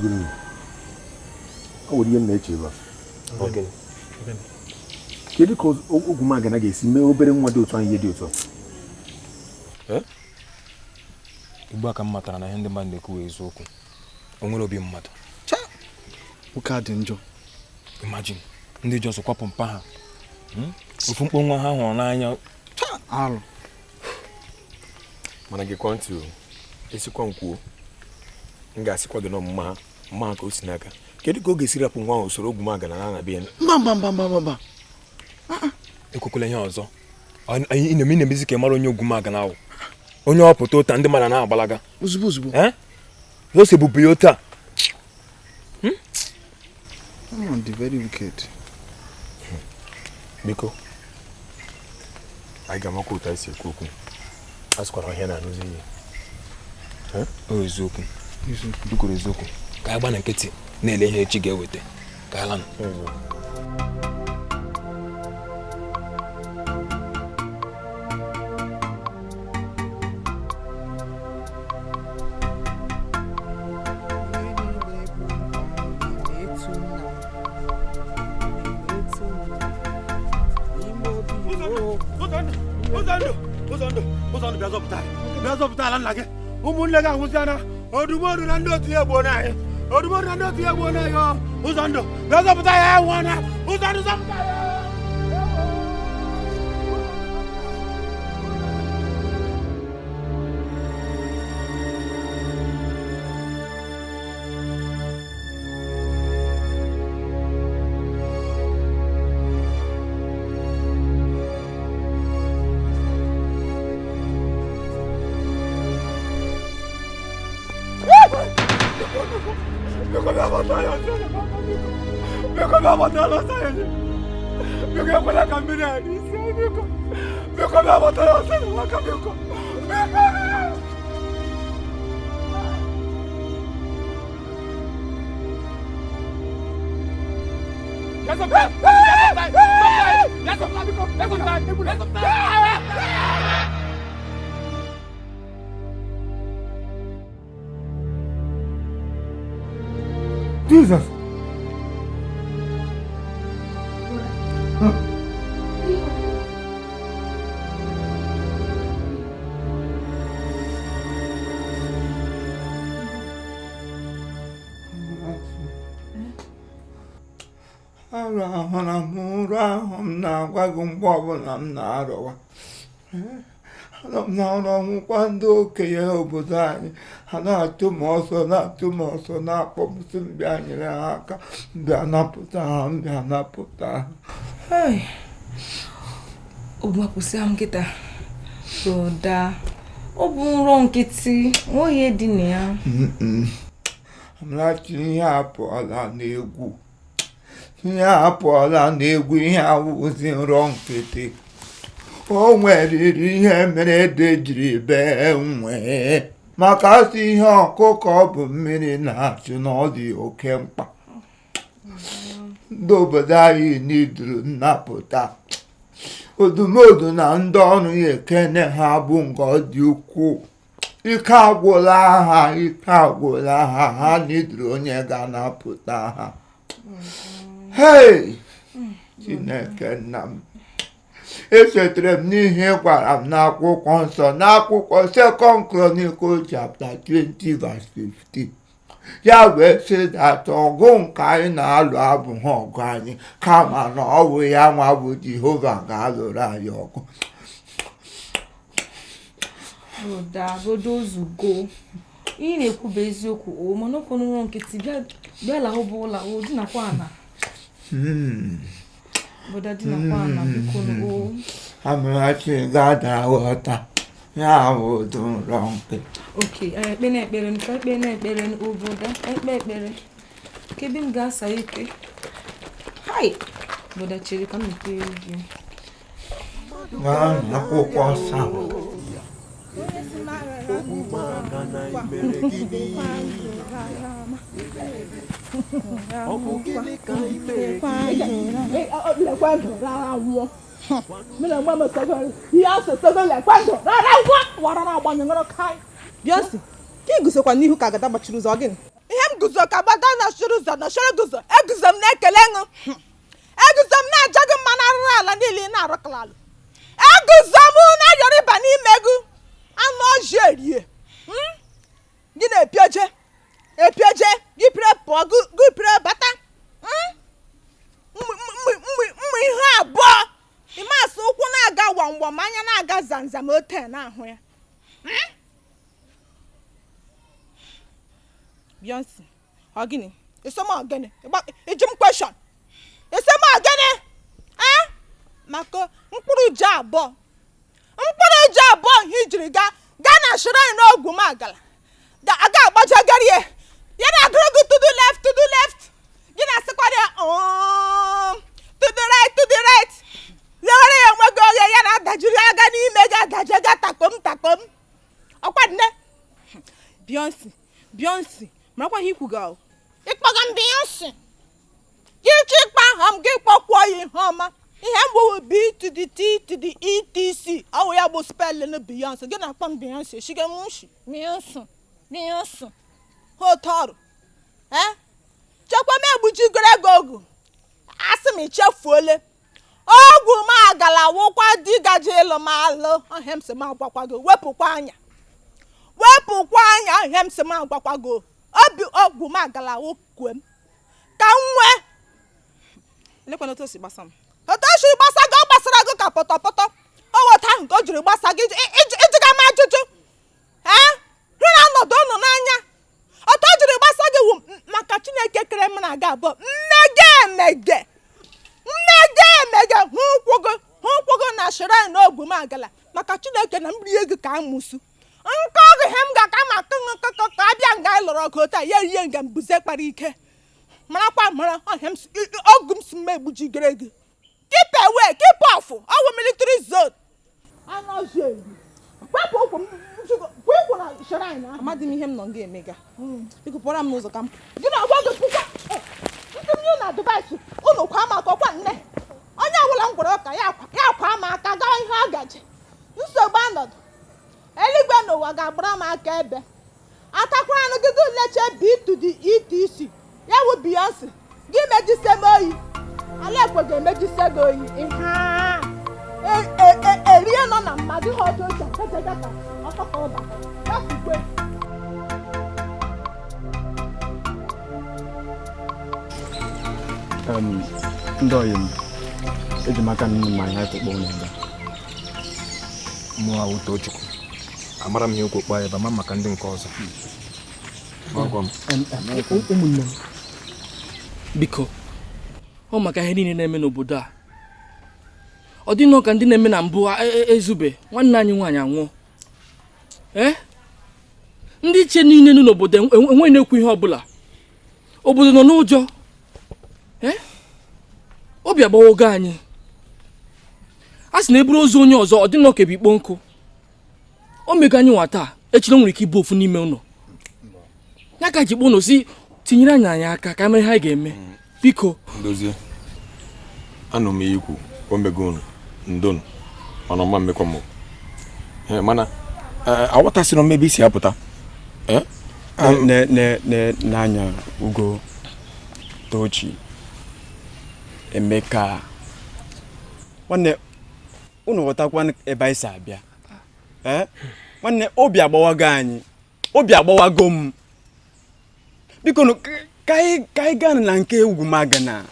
Cheregoro m. O nwere ihe m na-eche ebe a. Kedu ka Ogwumagana ga-esi mee obere nwa dị otu ahụ ihe dị otu a? Ugbu a ka m matara na ihe ndị mmadụ na-ekwu eziokwu. O nwere obi mmadụ. Nwoke a dị njọ. Imagine ndị ji ọsọ kwapụ mpa ha. Ofu mkpọ nwa ha hụrụ n'anya. Arụ. Mana gị kwa ntị o, esikwa m kwuo, m ga-asịkwa gị na ọmụma ha mma ka o si n'aka. Kedu ka ọ ga-esi rapụ nwa ahụ usoro Ogwumagana na na be ya? Mba mba mba mba mba. Ekwekwala ihe ọzọ. Ị na-emezi ka ị mara onye Ogwumagana ahụ. Onye ọpụta ụta ndị mmadụ na-agbalaga. Ozugbo ozugbo. O si ebube ya otu a. Dị very wicked. Biko, anyị ga-amakwa otu anyị si ekwu okwu. A sịkwara ọhịa na-anụzi ihe. O eziokwu. Dukwuru eziokwu. Ka anyị gba na nkịtị na-ele ihe echi ga-eweta. Ka ala nụ. Ụmụnne gị anwụziana. Odumodu na ndị otu ya egbuo n'anyị. Odumodu na ndị otu ya egbuo n'anyị. Ụzọndụ bịa zọpụta ya nwụọna. Ụzọndụ zọpụta ya. Jesus! Arụ ahụra m nrọ ahụ m na-agwa gị mgbe ọbụla m na-arọwa. Anọ m na nrọ hụkwa ndị okenye obodo anyị ha na-atụ m ọsọ na-atụ m ọsọ na-akpọ m sị m bịa nyere ha aka bịa napụta ha bịa napụta ha. Obu akwụsị m nkịta. Broda, ọ bụ nrọ nkịtị, nweghị dị na ya. Amarachi, ihe apụọla n'egwu. Ihe apụọla n'egwu, ihe awụzi nrọ nkịtị. O nweriri ihe mere ede jiri bee nwee maka asị ihe ọkụkọ bụ mmiri na-achụ na ọ dị oke mkpa. Ndị obodo anyị niduru nnapụta. Odumodu na ndị ọrụ ya ekene ha bụ nke ọ dị ukwuu. Ike agwụla ha, ike agwụla ha, ha niduru onye ga-anapụta ha. Hei! Chineke nna m. Echetara m n'ihe ị gwara m n'akwụkwọ nsọ n'akwụkwọ Second Chronicles chapter 20 verse 15. Ya wee sị that ọgụ nke anyị na-alụ abụghị ọgụ anyị kama na ọ bụ ya nwa bụ Jehova ga-alụrụ anyị ọgụ. Broda, broda ozugbo. Ihe na-ekwu bụ eziokwu o, mana okwu nrọ nkịtị bịa lahụba ụlọ o dinakwa ana. Broda dinakwa ana biko o. Amarachi ga-ada ghọta ya bụ ụdị nrọ nkịtị. Okay, ekpe na ekpere ka ekpe na ekpere o broda, ekpe ekpere. Kebe m ga-asa ike. Hai! Broda chere ka m mepee gị. Gaa n'akwụkwọ nsọ. Beyonce, ka ị guzokwa n'ihu ka agada gbachiri ụzọ gịnị? Ihe m Guzo ka gbada nọchiri ụzọ nọchiri gị ụzọ. Eguzo m na-ekele ṅụ. Eguzo m na-aja gị mma na-arụrụ ala niile ị na-arụkalalụ. Eguzo m na-ayọrọ ịba n'ime gị. Anụ ọjị erie. Gị na-epioje. Epioje, gị pere pụọ, gị pere bata. Mmụ ihe abụọ. Ịmasị ụkwụ na-aga wamwam, anya na-aga zamzam ote na-ahụ ya. Beyonce, ọ gịnị? Ịsọ m ogene? Ịjụ m question. Ịsọ m ogene? Maka mkpụrụ ji abụọ. Mkpụrụ ji abụọ ihe ijiri gaa na shrine n'Ogwumagala. Aga agbajagari ya. Ya na-agụrụ gị to the left, to the left. Gị na-asịkwa ya to the right, to the right. Legharị ya onwe gị oghe ya na-adajiri aga n'ime gị adaji aga takom takom. Ọkwa nne. Beyonce, Beyonce, marakwa ihe ikwu ga. Ịkpọga m Beyonce. Gị chọ ịkpa aha m gị kpọkwuo ya ihe ọma. Ihe m bụ B to the T to the E T C. Ọ wụ ya bụ spelling Beyonce. Gị na-akpọ m Beyonce. Shige m nshi. Beyonce. Beyonce. Ha otu ọrụ. Chekwa m egbujigoro gị ogu. Asị m ichefuole. Ogwumagala wụkwa di gaje ịlụ m alụ. Ọhịa m sị m agwakwa gị. Wepụkwa anya. Wepụkwa anya. Ọhịa m sị m agwakwa gị. Obi Ogwumagala wụkwe m. Ka m nwee. Elekwana otu o si gbasa m. Otu o siri gbasa gị, ọ gbasara gị ka pọtọpọtọ. O weta ahụ ka o jiri gbasa gị ịjụga m ajụjụ. Hụ na ọnọdụ unu n'anya. Otu o jiri gbasa gị wụ maka Chineke kere m na gị abụọ. Mmege emege. Mmege emege hụ ụkwụ gị na shrine n'Ogwumagala maka Chineke na m rie gị ka amụsụ. Nke ọgụ ihe m ga-aka ma kọ ka abịa nga anyị lụrụ ọgụ taa ya rie nga mbuze kpara ike. Marakwa mara ọhịa m ọgụ m si m egbujigere gị. Keep away, keep off. Ọwụ military zone. Wepụ ụkwụ m ụkwụ na shrine ahụ. Amadị m ihe m nọ nga emega. Biko pụọra m n'ụzọ ka m. Gị na ọgwa gị pụkwa. Ndị m na advice unu kwa m aka ọkwa nne. Onye ọbụla m gwara ụka ya kwa m aka gawa ihe ọ gaji. Nsogbu anọdụ. Eluigwe n'ụwa ga-agbara m aka ebe. Atakwara anụ gị leche B to the ETC. Ya wụ Beyonce. Gị mejise m oyi. Ala ekwe ga-emejise gị oyi. Erie nọ na mmadụ ha ọjọọ ji akajaga ka ọkọkọ ụba. Gafukwe. Ndị ọyị m, eji m aka nnu ma ihe akpụkpọ ụlọ ebe. Mụ awụ Tochukwu. Amara m ihe okwu kpọọ ebe ma maka ndị nke ọzọ. Ụmụnne m. Biko, ọ maka ihe niile na-eme n'obodo a. Ọ dị nnọọ ka ndị na-eme na mbụ ezube nwanne anyị nwaanyị anwụọ. Ndị iche niile nọ n'obodo enweghị na-ekwu ihe ọbụla. Obodo nọ n'ụjọ. Obi agbawogo anyị. A sị na eburu ozu onye ọzọ ọ dị nnọọ ka ebe ikpo nkụ. O mego anyị nwa taa, echila nwere ike ịbụ ofu n'ime ụlọ. Ya ka ji kpọọ ụnụ si tinyere anyị aka ka mere ha ga-eme. Biko. Ndozie. Anụ m ikwu o mego unu ndonu mana ọma mmekọ m. Mana aghọtasịrị m ebe isi apụta. N'anya Ugo, Tochi, Emeka. Nwanne unu ghọtakwa ebe anyị si abịa. Nwanne obi agbawago anyị. Obi agbawago m. Biko ka anyị gaa na nke Ogwumagala.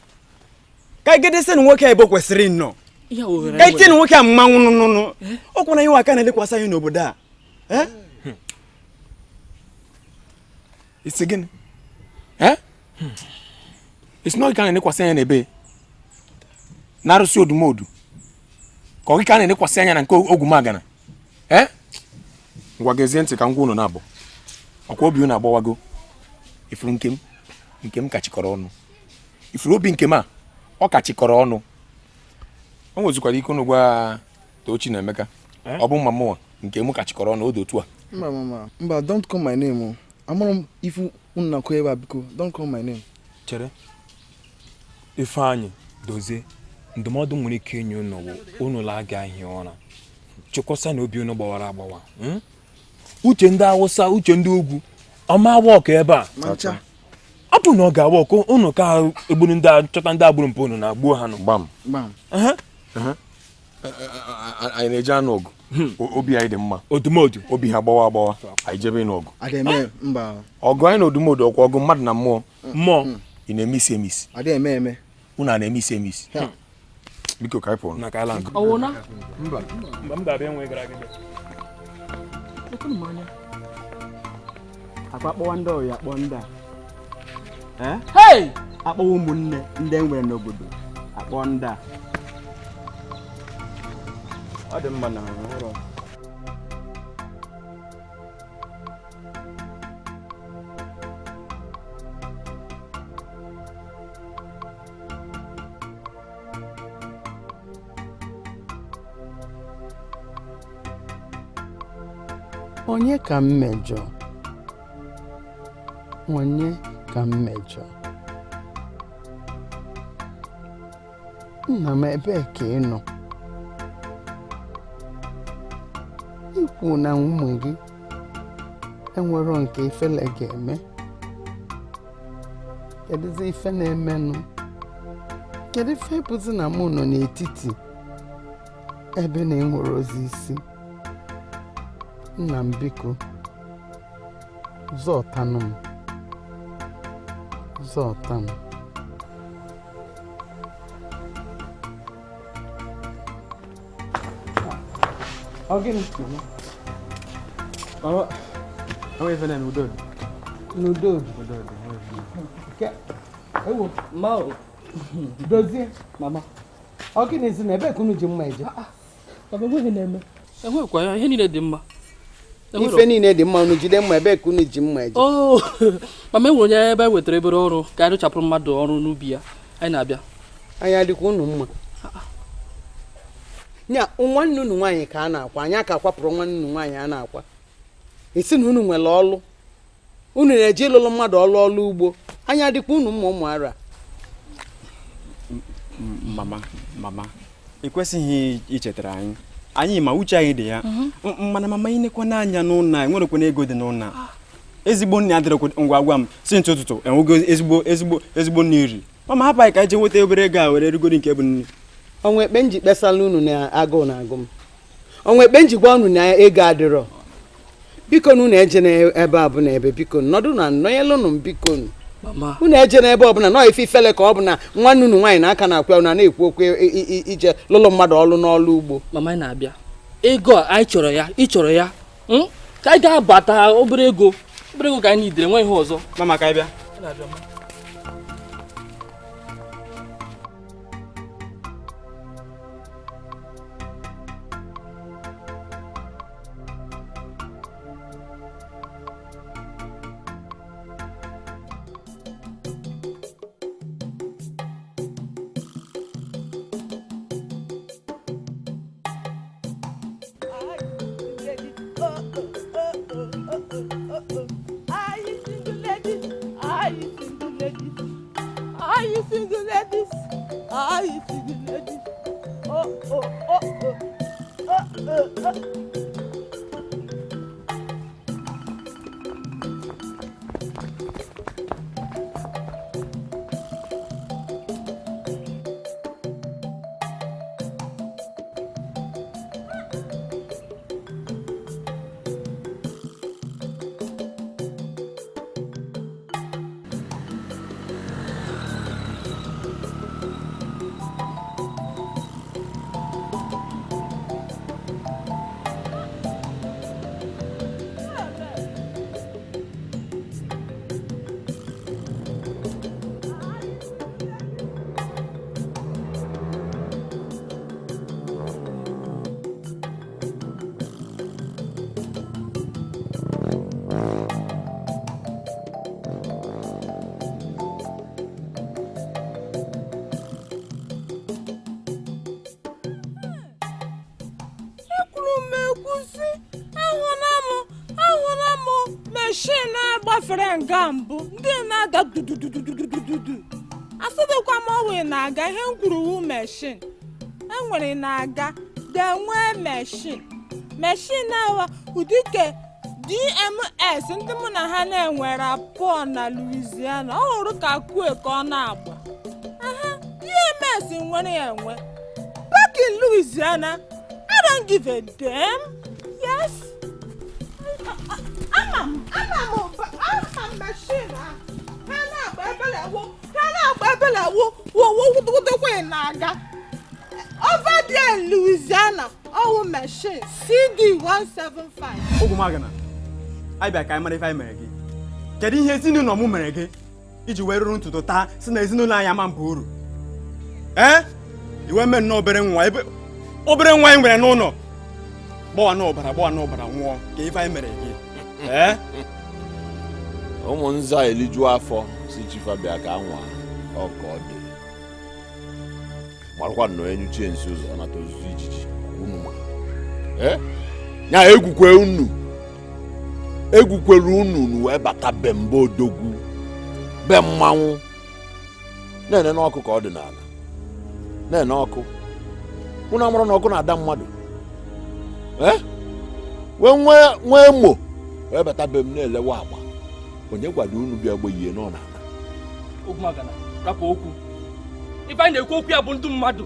Ka anyị gedese na nwoke ebe o kwesịrị nnọọ. Ka anyị tinye nwoke a mmanwụ nụnụnụ. Ọ kwara ihe aka na-elekwasị anyị n'obodo a. Isi gịnị? Isi na ọ ka na-elekwasị anya n'ebe na arụsị odumodu ka ọ gị ka a na-elekwasị anya na nke Ogwumagala. Ngwa gezie ntị ka m gwa unu na-abụ. Ọkwa obi unu agbawago. Ifuru nke m ka chịkọrọ ọnụ. Ifuru obi nke m a ọ ka chịkọrọ ọnụ. O nwezikwara ike unu gwa Tochi na Emeka. Ọ bụ mma mụnwa nke m ka chịkọrọ ọnụ odo otu a. Mba mama, mba, don't call my name. Amara m ifu unu na-akụ ebe a, biko, don't call my name. Chere. Ifeanyị Dozie, ndụmọdụ nwere ike inye unu bụ unu la-aga ahịa ụra. Chịkwasa na obi unu gbawara agbawa. Uche ndị Awụsa, uche ndị ugwu, ọma awa ọka ebe a. Ọ bụ na ọ ga-awa ọkụ unu ka egburu ndị chọta ndị agburu mpụ unu na-agbuo ha nụ. Gbam. Anyị na-eje anụ ọgụ. Obi anyị dị mma. Odumodu. Obi ha gbawa agbawa. Anyị jebe ịnụ ọgụ. Ọgụ anyị na odumodu ọkwa ọgụ mmadụ na mmụọ. Mmụọ. Ị na-eme isi emisi. Unu a na-eme isi emisi. Biko ka anyị pụọ. Na ka ala nkụ. Ọwụ na? Mba. Mba m ga-abịa enwe gara gị. Akwa akpọwa ndị ọya akpọ ndị a. Hey! Akpọwa ụmụnne ndị e nwere n'obodo akpọ ndị a. Ọ dị mma na ọhụrụ. Onye ka m mejọ? Onye ka m mejọ? Nna m ebee ka ị nọ? Ikwu na ụmụ gị enwero nke ifele ga-eme. Kedụzi ife na-emenụ? Kedu ife bụzi na mụ nọ n'etiti ebe na-enwere ozi isi? Nna m biko, zọtanụ m. Zọta m. Ọ gịnị? Mama, enweghị ife na-eme udo dị. N'udo dị. Udo dị, enweghị ife. Ewo, ma o. Dozie. Mama. Ọ gịnị si na ebee ka unu ji mma eje? Mama, enweghị na-eme. Enwekwa ya, ihe niile dị mma. Ife niile dị mma, unu jide mma ebee ka unu ji mma eje? Oh, mama, enwere onye ebe e wetara ebere ọrụ ka anyị rụchapụrụ mmadụ ọrụ n'ubi ya. Anyị na-abịa. Anyị adịkwa unu mma. Nya nwanne unu nwaanyị ka a na-akwa, anyị aka akwapụrụ nwanne unu nwaanyị a na-akwa. Esi na unu nwere ọlụ. Unu na-eje ịlụlụ mmadụ ọlụ ọlụ ugbo. Anyị adịkwa unu mma ụmụ ara. Mama, mama, ị kwesịghị ichetara anyị. Anyị ma uche anyị dị ya. Mana mama, ị nekwa n'anya n'ụlọ a, enwerekwana ego dị n'ụlọ a. Ezigbo nri adịrịkwa ngwa gwa m si ntụ ụtụtụ enwego ezigbo ezigbo ezigbo nri iri. Mama, hapụ anyị ka anyị jee nweta obere ego a were rigoro nke bụ nri. Onwe ekpe nji kpesala unu na agụụ na agụ m. Onwe ekpe nji gwa unu na ego adịrọ. Biko na unu eje n'ebe a bụ na ebe biko nọdụ na nọnyelụnụ m biko nu. Unu eje n'ebe ọbụla nọọ ife ifele ka ọ bụ na nwanne unu nwaanyị na-aka na-akwa unu na-ekwu okwu ije lụlụ mmadụ ọlụ n'ọlụ ugbo. Mama, anyị na-abịa. Ego a anyị chọrọ ya, ị chọrọ ya. Ka anyị ga-abata obere ego. Obere ego ka anyị nidere, nwe ihe ọzọ. Mama, ka anyị bịa. Gbafere nga mbụ ndị na-aga dududududududu asịdịkwa m ọwụ na-aga ihe m kwuru wu meshin enwere na-aga ga-enwe meshin meshin awa ụdịke DMS ndị mụ na ha na-enwere apụọ na Louisiana ọ hụrụ ka kue ka ọ na-agba. Aha, DMS nwere ya enwe. Back in Louisiana, I don't give a damn. Yes. Ama m machine a. Ha na-agba ebele wo, ha na-agba ebele wo, wo wo wo na-aga. Over there in Louisiana, our machine CD175. Ogwumagana, anyị bịa ka anyị mara ife anyị mere gị. Kedu ihe ezinụlọ m mere gị iji wee rụrụ ntutu taa si na ezinụlọ anyị ama mba uru? Ee? Iwe mee nnọọ obere nwa ebe obere nwa anyị nwere n'ụlọ gbawa n'ọbara nwụọ ka ife anyị mere gị. Ee? Ụmụnza eliju afọ si chifa bịa ka anwa ọka ọ dị. Marakwa nnọọ enyuchie nsi ụzọ nata ozuzu ijiji unu ma. Ee? Nya egwukwe unu. Egwukwere unu wee bata be mba odogwu be mmanwụ na-ene n'ọkụ ka ọ dị n'ala na-ene ọkụ unu amụrụ na ọkụ na-ada mmadụ. Ee? Wee nwee mo wee bata be m na-elewe agba onye gwado unu bịa gbe yie nọ n'ala. Ogwumagana, rapụ okwu. Ife anyị na-ekwu okwu ya bụ ndụ mmadụ.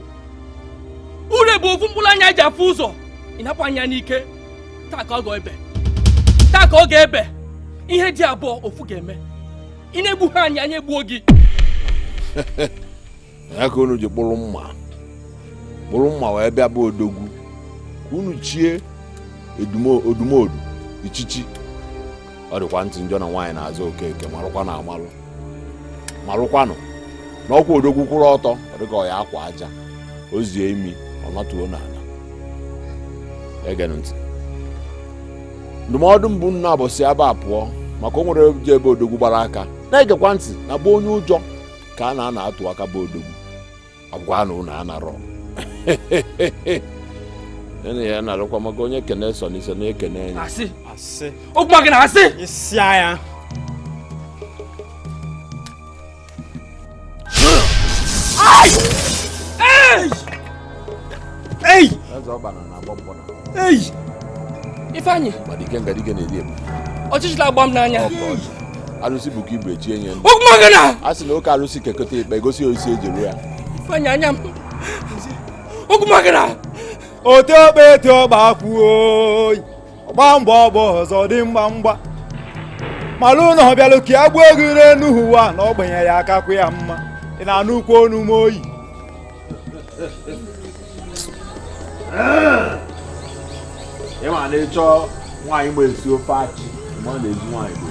Ure bụ ofu mkpụrụ anya ji afụ ụzọ ị napụ anya n'ike. Taa ka ọ ga-ebe. Taa ka ọ ga-ebe. Ihe dị abụọ ofu ga-eme. Ị na-egbu ha anya anya egbuo gị. Ya ka unu ji kpụrụ mma wee bịa bụ odogwu ka unu chie odumodu ichichi. Ọ dịkwa ntị njọ na nwaanyị na-azụ okeke marụkwa na amalụ marụkwanụ na ọkwa odogwu kwụrụ ọtọ ọ dịka ọ ya akwa aja o zie imi ọ nọtuo n'ala. Egenụ ntị. Ndụmọdụ mbụ nna bụ si ebe a pụọ maka o nwere je ebe odogwu gbara aka na-egekwa ntị na bụ onye ụjọ ka a na-ana atụ aka bụ odogwu agwa na ụnụ anarọ nene ya na-arụkwa maka onye kene so n'iso na-ekene enyi. Asị. Asị. Ogwumagana asị. Isi anya. Ei! Ei! Ei! Ifeanyị. Ngadike na-eri ebu. Ọchịchị na-agba m n'anya. Arụsị bụ ka ibu echie nye. Ogwumagana! A sị na oke arụsị kekọta ikpe gosi osi eji ruo ya. Ifeanyị anya m. Ogwumagana! Ote okpe ete ọgba kwuo ọgba mgba ọgba ọzọ dị mgba mgba malụ na ọ bịalụ ka ya gbuo gị n'enu ụwa na ogbenye ya aka kwụ ya mma ị na-anụ ukwu onu m oyi. Ịma na ịchọ nwaanyị ma esi ofe achị ma na-ezi nwaanyị bụ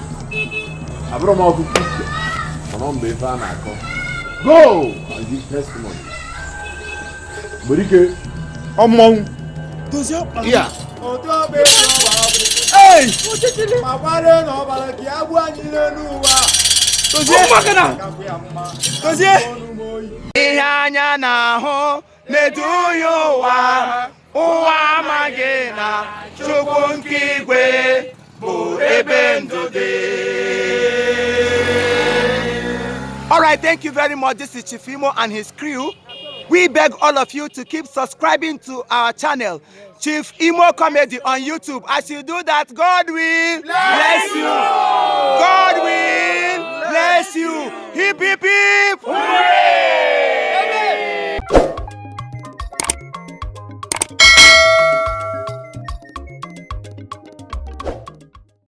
abụrụ m ọkụkọ ike mana ọ mgbe ife a na-akọ go and give testimony nwere ike ọmọnwụ dozie ọkpa ya ei ma kwale na ọbara ka ya gbuo anyị n'elu ụwa. Dozie dozie ihe anya na-ahụ na-eduhie ụwa ụwa amaghị na Chukwu nke igwe bụ ebe ndụ dị. All right, thank you very much. This is Chief Imo and his crew. We beg all of you to keep subscribing to our channel, Chief Imo Comedy on YouTube. As you do that, God will bless you. God will bless you. Hip, hip, hip. Hooray!